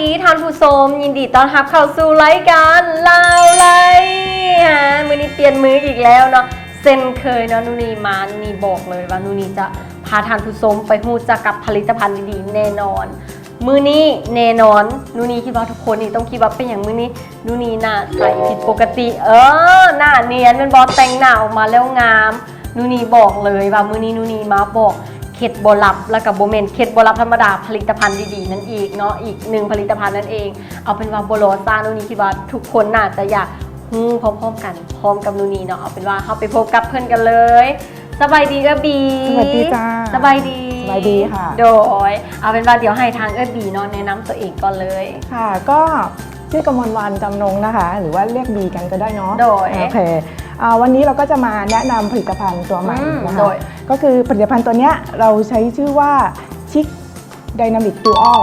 ດີທ່ານຜູ້ຊົມ, ຍິນດີຕ້ອນຮັບເຂົ້າສູ່ລາຍການລາວໄລ. ອາ ມື້ນີ້ປ່ຽນມື້ອີກແລ້ວເນາະ. ເຊັ່ນເຄີຍເນາະ, ນູນີມາ ນູນີບອກເລີຍວ່ານູນີຈະພາທ່ານຜູ້ຊົມໄປຮູ້ຈັກກັບຜະລິດຕະພັນດີໆແນ່ນອນ. ມື້ນີ້ແນ່ນອນ ນູນີຄິດວ່າທຸກຄົນນີ້ຕ້ອງຄິດວ່າເປັນຫຍັງມື້ນີ້ນູນີໜ້າໃສຜິດປົກກະຕິ. ເອີ ໜ້ານຽນແມ່ນບໍ່? ແຕ່ງໜ້າອອກມາແລ້ວງາມ. ນູນີບອກເລີຍວ່າມື້ນີ້ນູນີມາບອກເຄັດບໍ່ລັບ ແລ້ວກໍບໍ່ແມ່ນເຄັດບໍ່ລັບທຳມະດາ, ຜະລິດຕະພັນດີໆນັ້ນອີກເນາະ, ອີກໜຶ່ງຜະລິດຕະພັນນັ້ນເອງ. ເອົາເປັນວ່າບໍ່ລໍຊ້າ, ນູນີຄິດວ່າທຸກຄົນໜ້າຈະຢາກຮູ້ພ້ອມໆກັນ ພ້ອມກັບນູນີເນາະ. ເອົາເປັນວ່າເຮົາໄປພົບກັບເພິ່ນກັນເລີຍ. ສະບາຍດີເອື້ອຍບີ. ສະບາຍດີຈ້າ. ສະບາຍດີ. ສະບາຍດີຄ່ະ. ໂດຍ ເອົາເປັນວ່າດຽວໃຫ້ທາງເອື້ອຍບີເນາະ ແນະນຳຕົວເອງກ່ອນເລີຍ. ຄ່ະ ກໍຊື່ກະມວນວັນ ຈຳນົງ ນະຄະ ຫຼືວ່າຮຽກບີກັນກໍໄດ້ເນາະ. ໂດຍ ໂອເຄ. ອ່າ ວັນນີ້ເຮົາກໍຈະມາແນະນຳຜະລິດຕະພັນຕົວໃໝ່ ອືມ ນະຄະ. ໂດຍ ກໍຄືຜະລິດຕະພັນຕົວເນີ້ຍ ເຮົາໃຊ້ຊື່ວ່າ Chic Dynamic Dual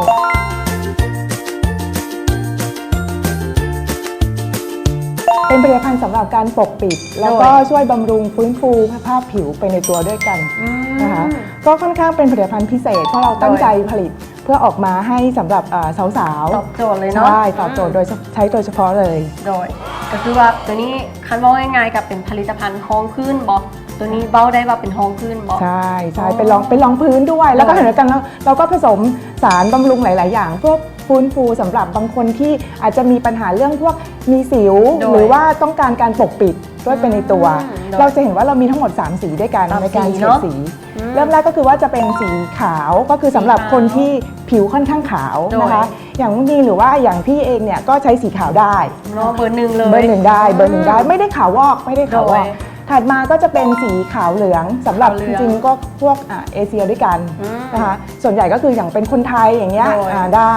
ເປັນຜະລິດຕະພັນສຳລັບການປົກປິດ ແລ້ວກໍ ໂດຍ ຊ່ວຍບຳລຸງຟື້ນຟູສະພາບຜິວໄປໃນຕົວດ້ວຍກັນ ອືມ ນະຄະ. ກໍຄ່ອນຂ້າງເປັນຜະລິດຕະພັນພິເສດ ເພາະເຮົາ ໂດຍ ຕັ້ງໃຈຜະລິດເພື່ອອອກມາໃຫ້ສຳລັບ ເອີ ສາວໆ ຕອບໂຈດເລີຍເນາະ. ໃຊ່ ຕອບໂຈດ ອືມ ໂດຍ ໃຊ້ໂດຍສະເພາະເລີຍ. ໂດຍ ກໍຄືວ່າຕົວນີ້ ຄັນເວົ້າງ່າຍໆ ກໍເປັນຜະລິດຕະພັນຮອງພື້ນບໍ? ຕົວນີ້ເວົ້າໄດ້ວ່າເປັນຮອງພື້ນບໍ? ໃຊ່ ໃຊ່ ອໍ ເປັນຮອງ ເປັນຮອງພື້ນດ້ວຍ ແລ້ວກໍ ໂດຍ ໃນຂະນະດຽວກັນ ເຮົາ ເຮົາກໍຜະສົມສານບຳລຸງຫຼາຍໆຢ່າງ ເພື່ອຟື້ນຟູສຳລັບບາງຄົນທີ່ອາດຈະມີບັນຫາເລື່ອງພວກມີສິວ ໂດຍ ຫຼືວ່າຕ້ອງການການປົກປິດດ້ວຍໄປໃນຕົວ. ອືມ ໂດຍ ເຮົາຈະເຫັນວ່າເຮົາມີທັງໝົດສາມສີດ້ວຍກັນ ສາມສີ ໃນການເຊັດ ເນາະ ສີ. ອືມ ເລີ່ມແລກກໍຄືວ່າຈະເປັນສີຂາວ ກໍຄືສຳລັບ ສີຂາວ ຄົນທີ່ຜິວຄ່ອນຂ້າງຂາວ ໂດຍ ນະຄະ. ຢ່າງນ້ອງດີ ຫຼືວ່າຢ່າງພີ່ເອງເນ່ຍ ກໍໃຊ້ສີຂາວໄດ້ເນາະ. ເບີໜຶ່ງເລີຍ. ເບີໜຶ່ງໄດ້ ເບີໜຶ່ງໄດ້ ອືມ ໄມ່ໄດ້ຂາວວອກ ໄມ່ໄດ້ຂາວວອກ. ໂດຍ ຖັດມາກໍຈະເປັນສີຂາວເຫຼືອງ ສຳລັບ ຂາວເຫຼືອງ ຈິງໆ ກໍພວກ ອາ ເອເຊຍດ້ວຍກັນ ອືມ ນະຄະ. ສ່ວນໃຫຍ່ກໍຄືຢ່າງເປັນຄົນໄທຢ່າງເງີ້ຍ ໂດຍ ອາ ໄດ້.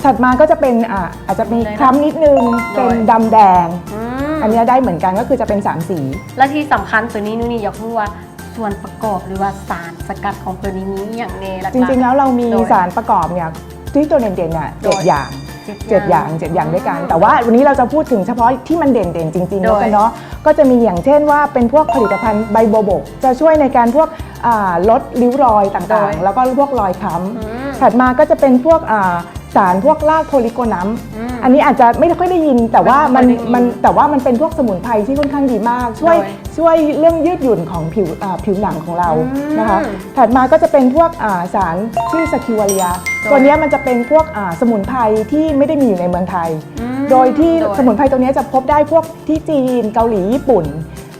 ຖັດມາກໍຈະເປັນ ອາ ອາດຈະມີ ໂດຍ ຄ້ຳນິດໜຶ່ງ ໂດຍ ເປັນດຳແດງ ອືມ ອັນເນີ້ຍໄດ້ເໝືອນກັນ ກໍຄືຈະເປັນສາມສີ. ແລະທີ່ສຳຄັນຕົວນີ້ ນູນີຢາກຮູ້ວ່າ ສ່ວນປະກອບ ຫຼືວ່າສານສະກັດຂອງຕົວນີ້ມີອີ່ຫຍັງແດ່ຫຼັກໆ? ຈິງໆ ແລ້ວເຮົາມີ ໂດຍ ສານປະກອບເນ່ຍ ທີ່ຕົວເດັ່ນໆ ເນ່ຍ ໂດຍ ເຈັດຢ່າງ ເຈັດຢ່າງ ເຈັດຢ່າງ ເຈັດຢ່າງດ້ວຍກັນ. ອືມ ແຕ່ວ່າວັນນີ້ເຮົາຈະພູດເຖິງສະເພາະທີ່ມັນເດັ່ນໆ ຈິງໆ ໂດຍ ແລ້ວກັນເນາະ. ກໍຈະມີຢ່າງເຊັ່ນວ່າເປັນພວກຜະລິດຕະພັນໃບບົວບົກ ຈະຊ່ວຍໃນການພວກ ອ່າ ລົດລິ້ວຮອຍຕ່າງໆ ໂດຍ ແລ້ວກໍພວກຮອຍຄ້ຳ. ອືມ ຖັດມາກໍຈະເປັນພວກ ອ່າ ສານພວກຮາກໂພລິໂກນຳ ອືມ ອັນນີ້ອາດຈະໄມ່ຄ່ອຍໄດ້ຍິນ ແຕ່ວ່າມັນ ໄມ່ຄ່ອຍໄດ້ຍິນ ມັນ ແຕ່ວ່າມັນເປັນພວກສະໝຸນໄພທີ່ຄ່ອນຂ້າງດີມາກ ໂດຍ ຊ່ວຍ ຊ່ວຍເລື່ອງຍືດຫຍຸ້ນຂອງຜິວ ອ່າ ຜິວໜັງຂອງເຮົາ ອືມ ນະຄະ. ຖັດມາກໍຈະເປັນພວກ ອ່າ ສານຊື່ Sacuaria ໂດຍ ຕົວເນີ້ຍມັນຈະເປັນພວກ ອ່າ ສະໝຸນໄພທີ່ໄມ່ໄດ້ມີຢູ່ໃນເມືອງໄທ ອືມ ໂດຍທີ່ ໂດຍ ສະໝຸນໄພຕົວເນີ້ຍຈະພົບໄດ້ພວກທີ່ຈີນ ເກົາຫຼີ ຍີ່ປຸ່ນ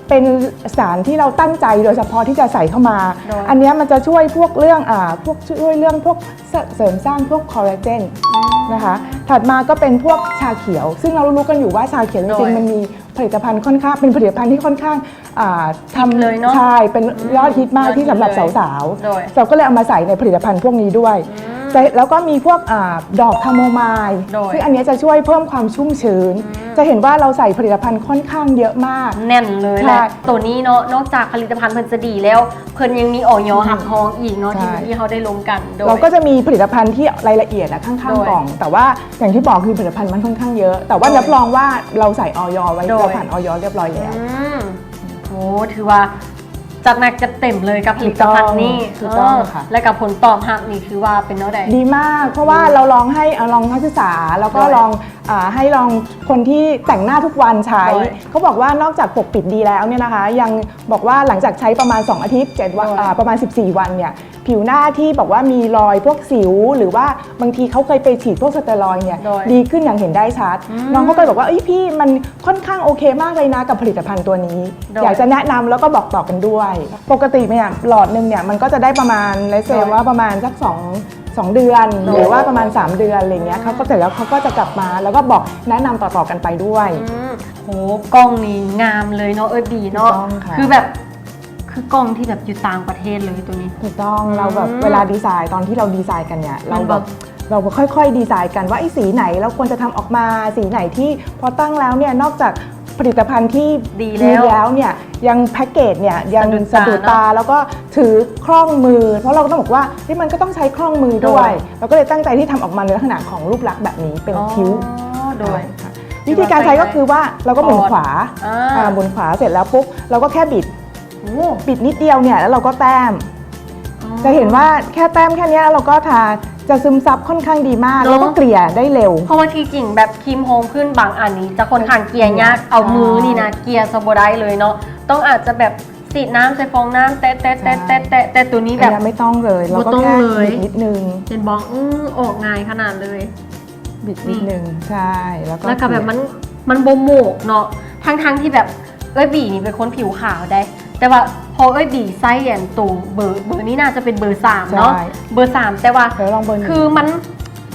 ເປັນສານທີ່ເຮົາຕັ້ງໃຈໂດຍສະເພາະທີ່ຈະໃສ່ເຂົ້າມາ ໂດຍ ອັນເນີ້ຍມັນຈະຊ່ວຍພວກເລື່ອງ ອ່າ ພວກ ຊ່ວຍເລື່ອງພວກ ສ- ເສີມສ້າງພວກຄໍລາເຈນ ອືມ ນະຄະ. ຖັດມາກໍເປັນພວກຊາຂຽວ ຊຶ່ງເຮົາຮູ້ກັນຢູ່ວ່າຊາຂຽວ ໂດຍ ຈິງໆ ມັນມີຜະລິດຕະພັນຄ່ອນຂ້າງ ເປັນຜະລິດຕະພັນທີ່ຄ່ອນຂ້າງ ອ່າ ທຳ ເປັນຍອດຮິດເລີຍເນາະ ໃຊ່ ເປັນ ອືມ ຍອດຮິດມາກທີ່ສຳລັບສາວໆ ໂດຍ ເຮົາກໍເລີຍເອົາມາໃສ່ໃນຜະລິດຕະພັນພວກນີ້ດ້ວຍ ອືມ ແລະ ແລ້ວກໍມີພວກ ອ່າ ດອກຄາໂມມາຍ ໂດຍ ຊຶ່ງອັນເນີ້ຍຈະຊ່ວຍເພີ່ມຄວາມຊຸ່ມຊື່ນ ອືມ ຈະເຫັນວ່າເຮົາໃສ່ຜະລິດຕະພັນຄ່ອນຂ້າງເຍອະມາກ ແໜ້ນເລີຍແຫຼະ ໃຊ່ ໂຕນີ້ເນາະ. ນອກຈາກຜະລິດຕະພັນເພິ່ນຈະດີແລ້ວ ເພິ່ນຍັງມີ ອອຍ ອືມ ຮັບຮອງອີກເນາະ ທີ່ ໃຊ່ ເມື່ອກີ້ເຮົາໄດ້ລົມກັນ ໂດຍ ເຮົາກໍຈະມີຜະລິດຕະພັນທີ່ລາຍລະອຽດນະ ຂ້າງໆ ໂດຍ ກ່ອງ ແຕ່ວ່າຢ່າງທີ່ບອກຄືຜະລິດຕະພັນມັນຄ່ອນຂ້າງເຍອະ ແຕ່ວ່າ ໂດຍ ຮັບຮອງວ່າເຮົາໃສ່ ອຍ ໄວ້ ໂດຍ ເຮົາຜ່ານ ອຍ ຮຽບຮ້ອຍແລ້ວ ອືມ ໂອ້ ຖືວ່າຈັດໜັກຈັດເຕັມເລີຍກັບຜະລິດຕະພັນນີ້ ຖືກຕ້ອງ ເອີ ຄ່ະ ແລະ ກັບຜົນຕອບຮັບນີ້ຄືວ່າເປັນແນວໃດ? ດີມາກ ເພາະວ່າ ອືມ ເຮົາລອງໃຫ້ ເອີ ລອງນັກສຶກສາ ແລ້ວກໍ ໂດຍ ລອງ ອ່າ ໃຫ້ລອງຄົນທີ່ແຕ່ງໜ້າທຸກວັນໃຊ້ ໂດຍ ເຂົາບອກວ່ານອກຈາກປົກປິດດີແລ້ວເນ່ຍນະຄະ ຍັງບອກວ່າຫຼັງຈາກໃຊ້ປະມານສອງອາທິດ ເຈັດວັນ ໂດຍ ເອີ ປະມານສິບສີ່ວັນເນ່ຍ ຜິວໜ້າທີ່ບອກວ່າມີຮອຍພວກສິວ ຫຼືວ່າບາງທີເຂົາເຄີຍໄປສີດພວກສເຕີລອຍເນ່ຍ ໂດຍ ດີຂຶ້ນຢ່າງເຫັນໄດ້ຊັດ ອືມ ນ້ອງເຂົາເຄີຍບອກວ່າ ເອີຍ ພີ່ ມັນຄ່ອນຂ້າງໂອເຄມາກເລີຍນະກັບຜະລິດຕະພັນຕົວນີ້ ໂດຍ ຢາກຈະແນະນຳ ແລ້ວກໍບອກຕໍ່ກັນດ້ວຍ. ປົກກະຕິເນ່ຍ ຫຼອດໜຶ່ງເນ່ຍ ມັນກໍຈະໄດ້ປະມານ let's say ໂດຍ ວ່າປະມານສັກສອງ ສອງເດືອນ ໂດຍ ຫຼືວ່າປະມານສາມເດືອນ ອະໄລເງ່ຍ ອືມ ເຂົາກໍ ແລ້ວເຂົາກໍຈະກັບມາ ແລ້ວກໍບອກແນະນຳຕໍ່ໆກັນໄປດ້ວຍ ອືມ ໂອ້ ກ່ອງນີ້ງາມເລີຍເນາະ ເອື້ອຍບີເນາະ ຖືກຕ້ອງຄ່ະ ຄືແບບ ຄືກ່ອງທີ່ແບບຢູ່ຕ່າງປະເທດເລີຍໂຕນີ້ ຖືກຕ້ອງ ອືມ ເຮົາແບບເວລາດີໄຊ ຕອນທີ່ເຮົາດີໄຊກັນເນ່ຍ ແມ່ນບໍ່ ເຮົາແບບ ເຮົາກໍຄ່ອຍໆດີໄຊກັນວ່າ ເອີຍ ສີໄຫນເຮົາຄວນຈະທຳອອກມາ ສີໄຫນທີ່ພໍຕັ້ງແລ້ວເນ່ຍ ນອກຈາກຜະລິດຕະພັນທີ່ດີແລ້ວ ດີແລ້ວເນ່ຍ ຍັງແພັກເກດເນ່ຍ ຍັງສະດຸດຕາ ສະດຸດຕາເນາະ ແລ້ວກໍຖືຄ່ອງມື ເພາະເຮົາກໍຕ້ອງບອກວ່າ ເຮີ້ຍ ມັນກໍຕ້ອງໃຊ້ຄ່ອງມືດ້ວຍ ໂດຍ ເຮົາກໍເລີຍຕັ້ງໃຈທີ່ທຳອອກມາໃນລັກສະນະຂອງຮູບລັກແບບນີ້ ເປັນ ອໍ ຄິ້ວ ໂດຍ ອ່າ ວິທີການໃຊ້ກໍຄືວ່າ ເຮົາກໍໝູນຂວາ ອ່າ ອ່າ ໝູນຂວາເສັດແລ້ວປຸບ ເຮົາກໍແຄ່ບິດ ໂອ້ ບິດນິດດຽວເນ່ຍ ແລ້ວເຮົາກໍແຕ້ມ ອໍ ຈະເຫັນວ່າແຄ່ແຕ້ມແຄ່ເນີ້ຍ ແລ້ວເຮົາກໍທາ จะซึมซับค่อนข้างดีมาก เนอะ แล้วก็เกลี่ยได้เร็ว เพราะว่าที่จริงแบบครีมรองพื้นบางอันนี้จะค่อนข้างเกลี่ยยาก เกลี่ย เอามือนี่นะ ใช่ เกลี่ยซะบ่ได้เลยเนาะ ต้องอาจจะแบบสีดน้ำใส่ฟองน้ำแตะๆๆๆๆ ใช่ แต่ตัวนี้แบบ อันนี้ไม่ต้องเลย เราก็แค่ บ่ต้องเลย บิดนิดนึง เห็นบ่ อื้อ ออกง่ายขนาดเลย บิดนิดนึง นี่ ใช่ แล้วก็ แล้วก็แบบ เกลี่ย มัน มันบ่โมกเนาะ ทั้งๆที่แบบ เอื้อยบีนี่เป็นคนผิวขาวเด้ แต่ว่าพอเอื้อยบีใส่อันโตเบอร์ เบอร์นี้น่าจะเป็นเบอร์สามเนาะ ใช่ เบอร์สาม แต่ว่า เดี๋ยวลองเบอร์หนึ่ง คือมัน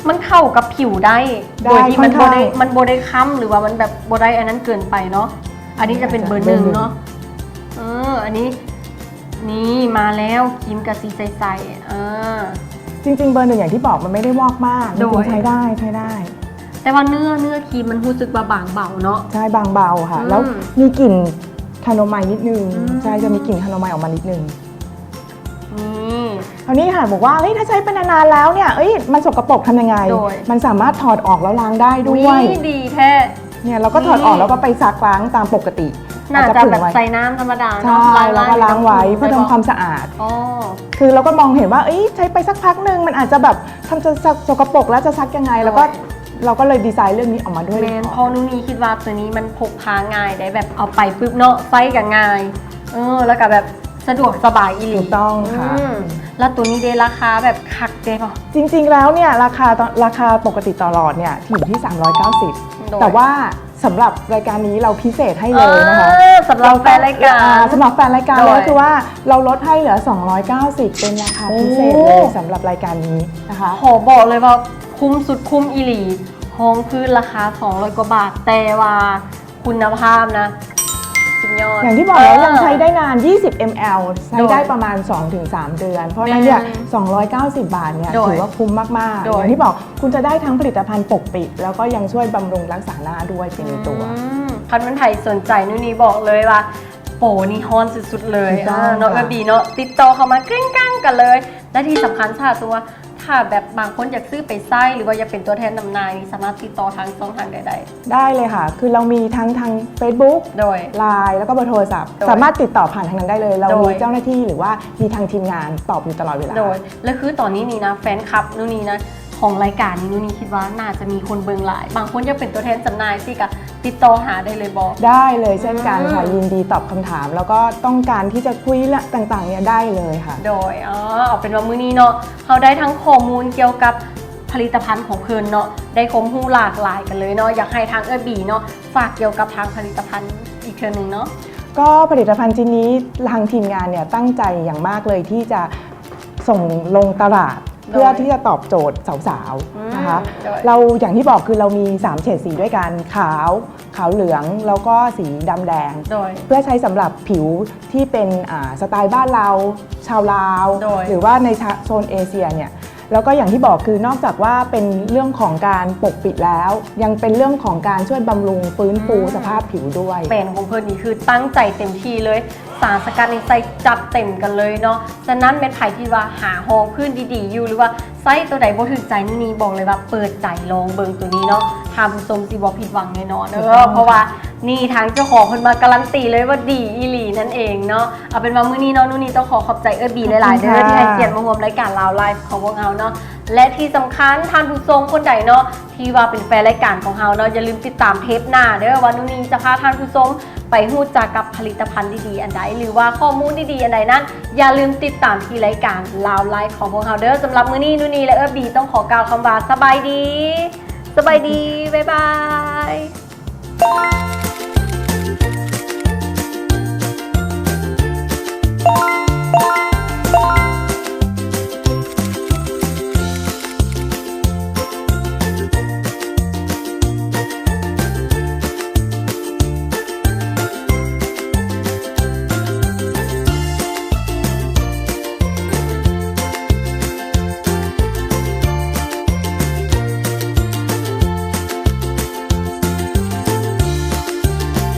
มันเข้ากับผิวได้ ได้ โดยที่มัน ค่อนข้าง บ่ได้ มันบ่ได้ค้ำ หรือว่ามันแบบบ่ได้อันนั้นเกินไปเนาะ อันนี้จะเป็นเบอร์หนึ่งเนาะ เบอร์หนึ่ง เออ อันนี้ นี่มาแล้ว ครีมกะสีใสๆ อ่า จริงๆ เบอร์หนึ่งอย่างที่บอกมันไม่ได้วอกมาก โดย จริงๆ ใช้ได้ ใช้ได้ แต่ว่าเนื้อ เนื้อครีมมันรู้สึกว่าบางเบาเนาะ ใช่ บางเบาค่ะ อืม แล้วมีกลิ่นคาโนไมล์นิดนึง อืม ใช่ จะมีกลิ่นคาโนไมล์ออกมานิดนึง นี่ คราวนี้ค่ะ บอกว่า เฮ้ย ถ้าใช้ไปนานๆ แล้วเนี่ย เอ้ย มันสกปรกทำยังไง โดย มันสามารถถอดออกแล้วล้างได้ด้วย อุ๊ย ดีแท้ เนี่ย เราก็ถอดออก นี่ แล้วก็ไปซักล้างตามปกติ น่าจะ อาจจะผึ่งไว้ แบบใส่น้ำธรรมดาเนาะ ใช่ แล้วก็ล้างไว้ ล้าง เพื่อทำความสะอาด อ๋อ คือเราก็มองเห็นว่า เอ้ย ใช้ไปสักพักหนึ่ง มันอาจจะแบบทำจะสกปรกแล้วจะซักยังไง แล้วก็ โดย เราก็เลยดีไซน์เรื่องนี้ออกมาด้วย แม่น เลย เพราะนู่นนี่คิดว่าตัวนี้มันพกพาง่ายได้ แบบเอาไปปุ๊บเนาะ ใส่ก็ง่าย เออ แล้วก็แบบสะดวกสบายอีหลี ถูกต้องค่ะ อืม แล้วตัวนี้ได้ราคาแบบคักเด้บ่ จริงๆ แล้วเนี่ย ราคาตอน ราคาปกติต่อหลอดเนี่ย อยู่ที่ สามร้อยเก้าสิบ โดย แต่ว่าสำหรับรายการนี้เราพิเศษให้เลยนะคะ เออ สำหรับแฟนรายการ อ่า สำหรับแฟนรายการ โดย เลย คือว่าเราลดให้เหลือ สองร้อยเก้าสิบ เป็นราคาพิเศษเลย โอ้ สำหรับรายการนี้นะคะ ขอบอกเลยว่าคุ้มสุดคุ้มอีหลี รองพื้นราคา สองร้อย กว่าบาท แต่ว่าคุณภาพนะ สุดยอด อย่างที่บอกแล้ว เออ ยังใช้ได้นาน ยี่สิบ มล ใช้ได้ โดย ประมาณ สองถึงสาม เดือน เพราะฉะนั้นเนี่ย แม่น สองร้อยเก้าสิบบาทเนี่ย โดย ถือว่าคุ้มมากๆ โดย อย่างที่บอก คุณจะได้ทั้งผลิตภัณฑ์ปกปิด แล้วก็ยังช่วยบำรุงรักษาหน้าด้วยไปในตัว อืม คันแม่นไผสนใจ นู่นนี่บอกเลยว่า โปรนี่ฮ้อนสุดๆ เลย ถูกต้อง อ่า เนาะ ค่ะ เอื้อยบีเนาะ ติดต่อเข้ามาเกร็งกังกันเลย และที่สำคัญ ถ้าสมมุติว่า ถ้าแบบบางคนอยากซื้อไปใช้ หรือว่าอยากเป็นตัวแทนจำหน่ายนี่ สามารถติดต่อทางช่องทางใดได้ ได้เลยค่ะ คือเรามีทั้งทาง Facebook โดย ไลน์ แล้วก็เบอร์โทรศัพท์ โดย สามารถติดต่อผ่านทางนั้นได้เลย เรามี โดย เจ้าหน้าที่ หรือว่ามีทางทีมงานตอบอยู่ตลอดเวลา โดย และคือตอนนี้นี่นะ แฟนคลับนู่นนี่นะ ของรายการนี้นู่นนี่คิดว่าน่าจะมีคนเบิ่งหลาย บางคนอยากเป็นตัวแทนจำหน่ายสิ ก็ติดต่อหาได้เลยบ่ ได้เลยเช่นกันค่ะ อืม ยินดีตอบคำถาม แล้วก็ต้องการที่จะคุยเรื่องต่างๆ เนี่ยได้เลยค่ะ โดย อ๋อ เอาเป็นว่ามื้อนี้เนาะ เฮาได้ทั้งข้อมูลเกี่ยวกับผลิตภัณฑ์ของเพิ่นเนาะ ได้ความรู้หลากหลายกันเลยเนาะ อยากให้ทางเอื้อยบีเนาะ ฝากเกี่ยวกับทางผลิตภัณฑ์อีกเทื่อหนึ่งเนาะ ก็ผลิตภัณฑ์ชิ้นนี้ทางทีมงานเนี่ยตั้งใจอย่างมากเลยที่จะส่งลงตลาด โดย เพื่อที่จะตอบโจทย์สาวๆ อืม นะคะ โดย เราอย่างที่บอกคือเรามีสามเฉดสีด้วยกัน ขาว ขาวเหลือง แล้วก็สีดำแดง โดย เพื่อใช้สำหรับผิวที่เป็น อ่า สไตล์บ้านเรา ชาวลาว โดย หรือว่าในชะ- โซนเอเชียเนี่ย แล้วก็อย่างที่บอกคือนอกจากว่าเป็นเรื่องของการปกปิดแล้ว ยังเป็นเรื่องของการช่วยบำรุงฟื้นฟู อืม สภาพผิวด้วย แบรนด์ของเพิ่นนี่คือตั้งใจเต็มที่เลย สารสกัดนี่ใส่จัดเต็มกันเลยเนาะ ฉะนั้นแม่นไผที่ว่าหารองพื้นดีๆ อยู่ หรือว่าใช้ตัวใดบ่ถูกใจนี่ บอกเลยว่าเปิดใจลองเบิ่งตัวนี้เนาะ ท่านผู้ชมสิบ่ผิดหวังแน่นอนเด้อ ถูกต้องค่ะ เพราะว่านี่ทางเจ้าของเพิ่นมาการันตีเลยว่าดีอีหลีนั่นเองเนาะ เอาเป็นว่ามื้อนี้เนาะ นู่นนี่ต้องขอขอบใจเอื้อยบีหลายๆ เด้อ ขอบคุณค่ะ ที่ให้เกียรติมาร่วมรายการลาวไลฟ์ของพวกเราเนาะ และที่สำคัญท่านผู้ชมคนใดเนาะ ที่ว่าเป็นแฟนรายการของเราเนาะ อย่าลืมติดตามเทปหน้าเด้อ ว่านู่นนี่จะพาท่านผู้ชมไปรู้จักกับผลิตภัณฑ์ดีๆ อันใด หรือว่าข้อมูลดีๆ อันใดนั้น อย่าลืมติดตามที่รายการลาวไลฟ์ของพวกเราเด้อ สำหรับมื้อนี้นู่นนี่และเอื้อยบีต้องขอกล่าวคำว่าสบายดี สบายดี บ๊ายบาย